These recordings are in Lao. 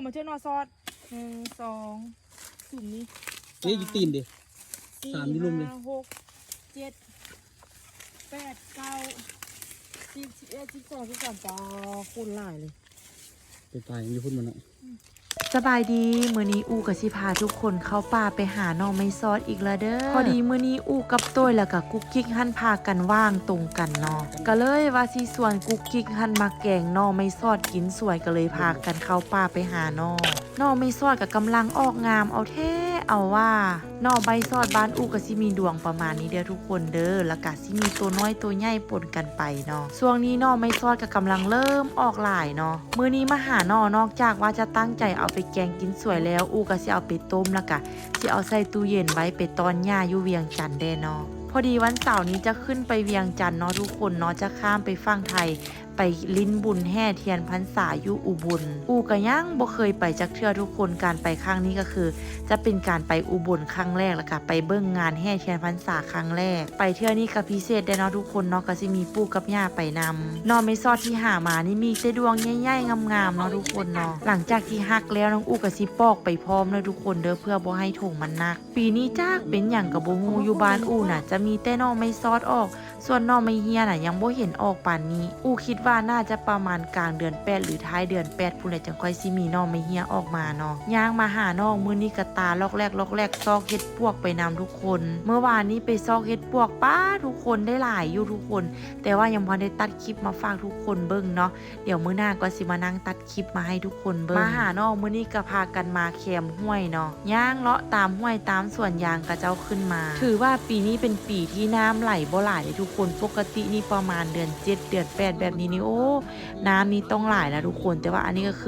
ມາເທື່ອໜໍ່ຊອດ ໜຶ່ງ ສອງ ຊຸມນີ້ ເອີຍ ຢູ່ຕີນເດ້ ສາມ ສີ່ ຫ້າ ຫົກ ເຈັດ ແປດ ເກົ້າ ສິບ ສິບເອັດ ສິບສອງ ສິບສາມ ປາ ໂຄດຫຼາຍເລີຍ ໄປຕາຍຢູ່ພຸ້ນມັນເນາະ. ສະບາຍດີ ມື້ນີ້ອູກະຊິພາທຸກຄົນເຂົ້າປ່າໄປຫາໜໍ່ໄມ້ຊອດອີກລະເດີ. ພໍດີມື້ນີ້ອູກັບໂຕ້ຍ ແລ້ວກະກຸກກິກຫັ້ນພາກັນວ່າງຕົງກັນເນາະ ກະເລີຍວ່າຊິຊວນກຸກກິກຫັ້ນມາແກງໜໍ່ໄມ້ຊອດກິນສວຍ ກະເລີຍພາກັນເຂົ້າປ່າໄປຫາໜໍ່. ໜໍ່ໄມ້ຊອດກະກຳລັງອອກງາມເອົາແທ້ເອົາວ່າ. ໜໍ່ໄມ້ຊອດບ້ານອູກະຊິມີດວງປະມານນີ້ເດີທຸກຄົນເດີ ແລ້ວກະຊິມີໂຕນ້ອຍໂຕໃຫຍ່ປົນກັນໄປເນາະ. ຊ່ວງນີ້ໜໍ່ໄມ້ຊອດກະກຳລັງເລີ່ມອອກຫຼາຍເນາະ. ມື້ນີ້ມາຫາໜໍ່ ນອກຈາກວ່າຈະຕັ້ງໃຈເອົາໄປແກງກິນສວຍແລ້ວ ອູກະຊິເອົາໄປຕົ້ມ ແລ້ວກະຊິເອົາໃສ່ຕູ້ເຢັນໄວ້ໄປຕ້ອນຫຍ້າຢູ່ວຽງຈັນແດ່ເນາະ. ພໍດີວັນເສົານີ້ຈະຂຶ້ນໄປວຽງຈັນເນາະທຸກຄົນເນາະ ຈະຂ້າມໄປຝັ່ງໄທ ໄປຫຼິ້ນບຸນແຫ່ທຽນພັນສາຢູ່ອຸບົນ. ອູກະຍັງບໍ່ເຄີຍໄປຈັກເທື່ອທຸກຄົນ ການໄປຄັ້ງນີ້ກະຄືຈະເປັນການໄປອຸບົນຄັ້ງແລກ ແລ້ວກະໄປເບິ່ງງານແຫ່ທຽນພັນສາຄັ້ງແລກ. ໄປເທື່ອນີ້ກະພິເສດແດ່ເນາະທຸກຄົນເນາະ ກະຊິມີປູ່ກັບຍ່າໄປນຳ. ໜໍ່ໄມ້ຊອດທີ່ຫາມານີ້ມີແຕ່ດວງໃຫຍ່ໆງາມໆເນາະທຸກຄົນເນາະ. ຫຼັງຈາກທີ່ຫັກແລ້ວ ນ້ອງອູກະຊິປອກໄປພ້ອມເດີທຸກຄົນເດີ ເພື່ອບໍ່ໃຫ້ຖົງມັນໜັກ. ປີນີ້ຈັກເປັນຫຍັງກະບໍ່ຮູ້ ຢູ່ບ້ານອູນະຈະມີແຕ່ໜໍ່ໄມ້ຊອດອອກ ສ່ວນໜໍ່ໄມ້ເຮ້ຍນະຍັງບໍ່ເຫັນອອກປານນີ້. ອູຄິດວ່າໜ້າຈະປະມານກາງເດືອນແປດ ຫຼື ທ້າຍເດືອນແປດພຸ້ນແຫຼະ ຈັ່ງຄ່ອຍຊິມີໜໍ່ໄມ້ເຮ້ຍອອກມາເນາະ. ຍ່າງມາຫາໜໍ່ ມື້ນີ້ກະຕາລອກແລກລອກແລກ ຊອກເຫັດປວກໄປນຳທຸກຄົນ. ເມື່ອວານນີ້ໄປຊອກເຫັດປວກ ປາ ທຸກຄົນ ໄດ້ຫຼາຍຢູ່ທຸກຄົນ ແຕ່ວ່າຍັງບໍ່ທັນໄດ້ຕັດຄລິບມາຝາກທຸກຄົນເບິ່ງເນາະ. ດຽວມື້ໜ້າກໍຊິມານັ່ງຕັດຄລິບມາໃຫ້ທຸກຄົນເບິ່ງ. ມາຫານ້ອງ ມື້ນີ້ກໍພາກັນມາແຄມຫ້ວຍເນາະ ຍ່າງເລາະຕາມຫ້ວຍຕາມສວນຢາງເຂົາເຈົ້າຂຶ້ນມາ. ຖືວ່າປີນີ້ເປັນປີທີ່ນ້ຳໄຫຼບໍ່ຫຼາຍເດ້ທຸກຄົນ. ປົກກະຕິນີ້ປະມານເດືອນເຈັດ ເດືອນແປດແບບນີ້ນີ້ ໂອ້ ນ້ຳນີ້ຕ້ອງຫຼາຍລະທຸກຄົນ ແຕ່ວ່າອັນນີ້ກໍຄື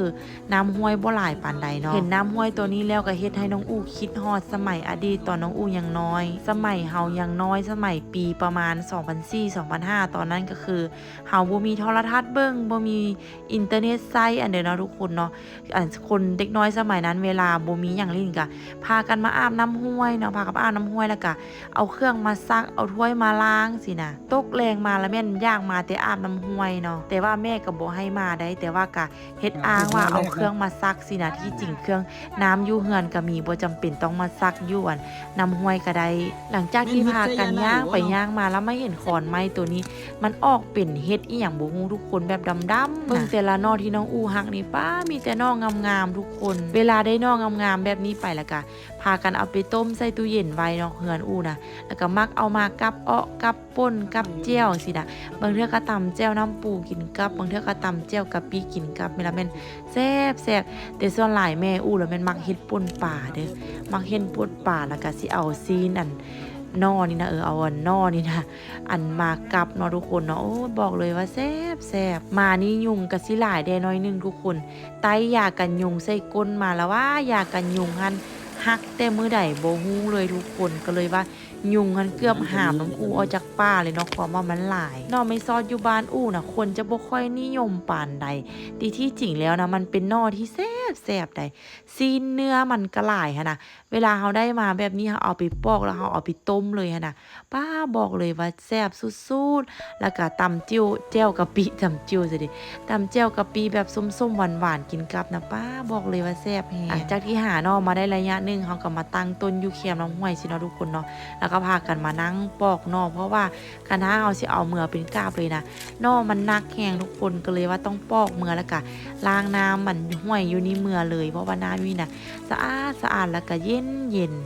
ນ້ຳຫ້ວຍບໍ່ຫຼາຍປານໃດເນາະ. ເຫັນນ້ຳຫ້ວຍໂຕນີ້ແລ້ວກໍເຮັດໃຫ້ນ້ອງອູຄິດຮອດສະໄໝອະດີດຕອນນ້ອງອູຍັງນ້ອຍ ສະໄໝເຮົາຍັງນ້ອຍ ສະໄໝປີປະມານສອງພັນສີ່ ສອງພັນຫ້າ ຕອນນັ້ນກໍຄື ເຮົາບໍ່ມີໂທລະທັດເບິ່ງ ບໍ່ມີອິນເຕີເນັດໃຊ້ ອັນເດີເນາະທຸກຄົນເນາະ. ອັນຄົນເດັກນ້ອຍສະໄໝນັ້ນ ເວລາບໍ່ມີຫຍັງຫຼິ້ນກະພາກັນມາອາບນ້ຳຫ້ວຍເນາະ ພາກັນອາບນ້ຳຫ້ວຍ ແລ້ວກະເອົາເຄື່ອງມາຊັກ ເອົາຖ້ວຍມາລ້າງຊີ້ນະ. ຕົກແລງມາລະແມ່ນຢາກມາແຕ່ອາບນ້ຳຫ້ວຍເນາະ ແຕ່ວ່າແມ່ກໍບໍ່ໃຫ້ມາໄດ໋ ແຕ່ວ່າກະເຮັດອ້າງວ່າເອົາເຄື່ອງມາຊັກຊີ້ນະ. ທີ່ຈິງເຄື່ອງ ນ້ຳຢູ່ເຮືອນກໍມີ ບໍ່ຈຳເປັນຕ້ອງມາຊັກຢູ່ອັນ ນ້ຳຫ້ວຍກໍໄດ້. ຫຼັງຈາກທີ່ພາກັນຍ່າງໄປຍ່າງມາ ແລ້ວມາເຫັນຂອນໄມ້ໂຕນີ້ ມັນອອກເປັນເຫັດອີ່ຫຍັງບໍ່ຮູ້ທຸກຄົນ ແບບດຳໆນະ. ເບິ່ງແຕ່ລະໜໍ່ທີ່ນ້ອງອູຫັກນີ້ ປ້າ ມີແຕ່ໜໍ່ງາມໆທຸກຄົນ. ເວລາໄດ້ໜໍ່ງາມໆແບບນີ້ໄປ ແລ້ວກະພາກັນເອົາໄປຕົ້ມໃສ່ຕູ້ເຢັນໄວ້ເນາະ ເຮືອນອູນະ ແລ້ວກະມັກເອົາມາກັບເອາະ ກັບ ປົ່ນກັບແຈ່ວຊີ້ນະ. ບາງເທື່ອກໍຕຳແຈ່ວນ້ຳປູກິນກັບ ບາງເທື່ອກໍຕຳແຈ່ວກະປິກິນກັບ ແມ່ນລະແມ່ນແຊບໆ. ແຕ່ສ່ວນຫຼາຍແມ່ອູລະແມ່ນມັກເຮັດປົ່ນປາເດີ ມັກເຮັດປົ່ນປາ ແລ້ວກະຊິເອົາຊີ້ນອັນໜໍ່ນີ້ນະ ເອີ ເອົາອັນໜໍ່ນີ້ນະ ອັນມາກັບເນາະທຸກຄົນເນາະ. ໂອ້ ບອກເລີຍວ່າແຊບໆ. ມານີ້ຍຸງກະຊິຫຼາຍແດ່ໜ້ອຍໜຶ່ງທຸກຄົນ ໄຕ້ຢາກັນຍຸງໃສ່ກົ້ນມາລະວ່າ ຢາກັນຍຸງຫັ້ນຫັກແຕ່ມື້ໃດບໍ່ຮູ້ເລີຍທຸກຄົນ. ກໍເລີຍວ່າ ຍຸງຫັ້ນເກືອບຫາມນ້ອງອູອອກຈາກປ່າເລີຍເນາະ ຄວາມວ່າມັນຫຼາຍ. ໜໍ່ໄມ້ຊອດຢູ່ບ້ານອູນະ ຄົນຈະບໍ່ຄ່ອຍນິຍົມປານໃດ ແຕ່ທີ່ຈິງແລ້ວນະ ມັນເປັນໜໍ່ທີ່ແຊບໆໃດ໋ ຊີ້ນເນື້ອມັນກະຫຼາຍຫັ້ນນະ. ເວລາເຮົາໄດ້ມາແບບນີ້ ເຮົາເອົາໄປປອກ ແລ້ວເຮົາເອົາໄປຕົ້ມເລີຍຫັ້ນນະ ປ້າ ບອກເລີຍວ່າແຊບສຸດໆ. ແລ້ວກະຕຳຈິ້ວ ແຈ່ວກະປິ ຕຳຈິ້ວຊະເດ ຕຳແຈ່ວກະປິແບບສົ້ມໆຫວານໆກິນກັບນະ ປ້າ ບອກເລີຍວ່າແຊບແຮງ. ຫຼັງຈາກທີ່ຫາໜໍ່ມາໄດ້ໄລຍະໜຶ່ງ ເຮົາກໍມາຕັ້ງຕົ້ນຢູ່ແຄມລຳຫ້ວຍຊີ້ເນາະທຸກຄົນເນາະ ແລ້ວກໍພາກັນມານັ່ງປອກໜໍ່ ເພາະວ່າຄັນຖ້າເຮົາຊິເອົາເມືອເປັນກາບເລີຍນະ ໜໍ່ມັນໜັກແຮງທຸກຄົນ ກໍເລີຍວ່າຕ້ອງປອກເມືອ ແລ້ວກະລ້າງນ້ຳມັນຫ້ວຍຢູ່ນີ້ເມືອເລີຍ ເພາະວ່ານ້ຳຢູ່ນີ້ນະ ສະອາດສະອາດ ແລ້ວກະເຢັນ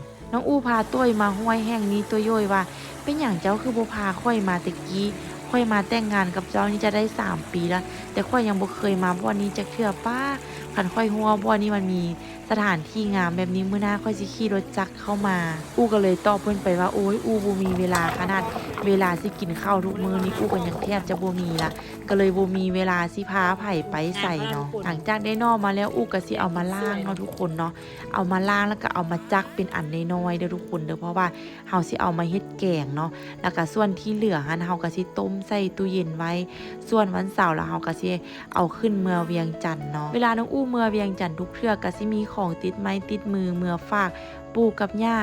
ໆ. ນ້ອງອູພາໂຕ້ຍມາຫ້ວຍແຫ່ງນີ້ ໂຕ້ຍໂຢຍວ່າ ເປັນຫຍັງເຈົ້າຄືບໍ່ພາຂ້ອຍມາແຕ່ກີ້ ຂ້ອຍມາແຕ່ງງານກັບເຈົ້ານີ້ຈະໄດ້ສາມປີລະ ແຕ່ຂ້ອຍຍັງບໍ່ເຄີຍມາບ່ອນນີ້ຈັກເທື່ອ ປ້າ ຄັນຂ້ອຍຮູ້ວ່າບ່ອນນີ້ມັນມີສະຖານທີ່ງາມແບບນີ້ ມື້ໜ້າຂ້ອຍຊິຂີ່ລົດຈັກເຂົ້າມາ. ອູກໍເລີຍຕອບເພິ່ນໄປວ່າ ໂອ້ຍ ອູບໍ່ມີເວລາ ຂະໜາດເວລາຊິກິນເຂົ້າທຸກມື້ນີ້ ອູກໍຍັງແທບຈະບໍ່ມີລະ ກໍເລີຍບໍ່ມີເວລາຊິພາໃຜໄປໃສເນາະ. ຫຼັງຈາກໄດ້ໜໍ່ມາແລ້ວ ອູກໍຊິເອົາມາລ້າງເນາະທຸກຄົນເນາະ ເອົາມາລ້າງ ແລ້ວກໍເອົາມາຈັກເປັນອັນນ້ອຍໆເດີທຸກຄົນເດີ ເພາະວ່າເຮົາຊິເອົາມາເຮັດແກງເນາະ. ແລ້ວກໍສ່ວນທີ່ເຫຼືອຫັ້ນ ເຮົາກໍຊິຕົ້ມໃສ່ຕູ້ເຢັນໄວ້ ສ່ວນວັນເສົາລະເຮົາກໍຊິເອົາຂຶ້ນເມືອວຽງຈັນເນາະ. ເວລານ້ອງອູເມືອວຽງຈັນທຸກເທື່ອ ກໍຊິມີຂອງຕິດໄມ້ຕິດມືເມືອຝາກ ປູ່ກັບຍ່າ.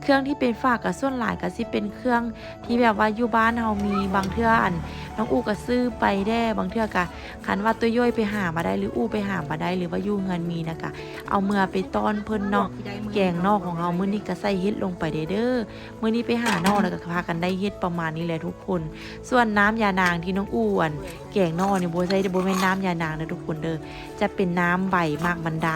ເຄື່ອງທີ່ເປັນຝາກກະສ່ວນຫຼາຍກະຊິເປັນເຄື່ອງທີ່ແບບວ່າຢູ່ບ້ານເຮົາມີ. ບາງເທື່ອອັນນ້ອງອູກະຊື້ໄປແດ່, ບາງເທື່ອກະຄັນວ່າຕົວຍ່ອຍໄປຫາມາໄດ້ ຫຼືອູໄປຫາມາໄດ້ ຫຼືວ່າຢູ່ເຮືອນມີນະ ກະເອົາເມືອໄປຕ້ອນເພິ່ນເນາະ. ແກງໜໍ່ຂອງເຮົາມື້ນີ້ກະໃສ່ເຫັດລົງໄປແດ່ເດີ. ມື້ນີ້ໄປຫາໜໍ່ແລ້ວກະພາກັນໄດ້ເຫັດປະມານນີ້ແຫຼະທຸກຄົນ. ສ່ວນນ້ຳຢານາງທີ່ນ້ອງອູອັນແກງໜໍ່ນີ້ ບໍ່ໃສ່ ບໍ່ແມ່ນນ້ຳຢານາງເດີທຸກຄົນເດີ, ຈະເປັນນ້ຳໃບໝາກມັນດາ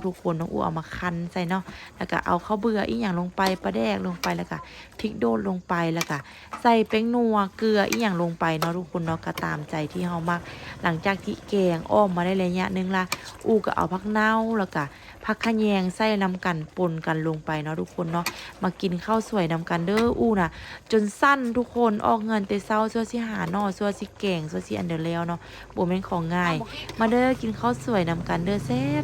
ທຸກຄົນ. ນ້ອງອູເອົາມາຄັ້ນໃສ່ເນາະ ແລ້ວກະເອົາເຂົ້າເບືອອີ່ຫຍັງລົງໄປ, ປາແດກລົງໄປ ແລ້ວກະພິກໂດດລົງໄປ ແລ້ວກະໃສ່ແປ້ງນົວ ເກືອອີ່ຫຍັງລົງໄປເນາະທຸກຄົນເນາະ, ກະຕາມໃຈທີ່ເຮົາມັກ. ຫຼັງຈາກທີ່ແກງອອມມາໄດ້ໄລຍະໜຶ່ງລະ ອູກະເອົາຜັກເນົ່າ ແລ້ວກະຜັກຂະແຍງໃສ່ນຳກັນ ປົນກັນລົງໄປເນາະທຸກຄົນເນາະ. ມາກິນເຂົ້າສວຍນຳກັນເດີ. ອູນະຈົນສັ່ນທຸກຄົນ, ອອກເຮືອນແຕ່ເຊົ້າ ຊົ່ວຊິຫາໜໍ່ ຊົ່ວຊິແກງ ຊົ່ວຊິອັນເດີແລ້ວເນາະ, ບໍ່ແມ່ນຂອງງ່າຍ. ມາເດີ ກິນເຂົ້າສວຍນຳກັນເດີ, ແຊບ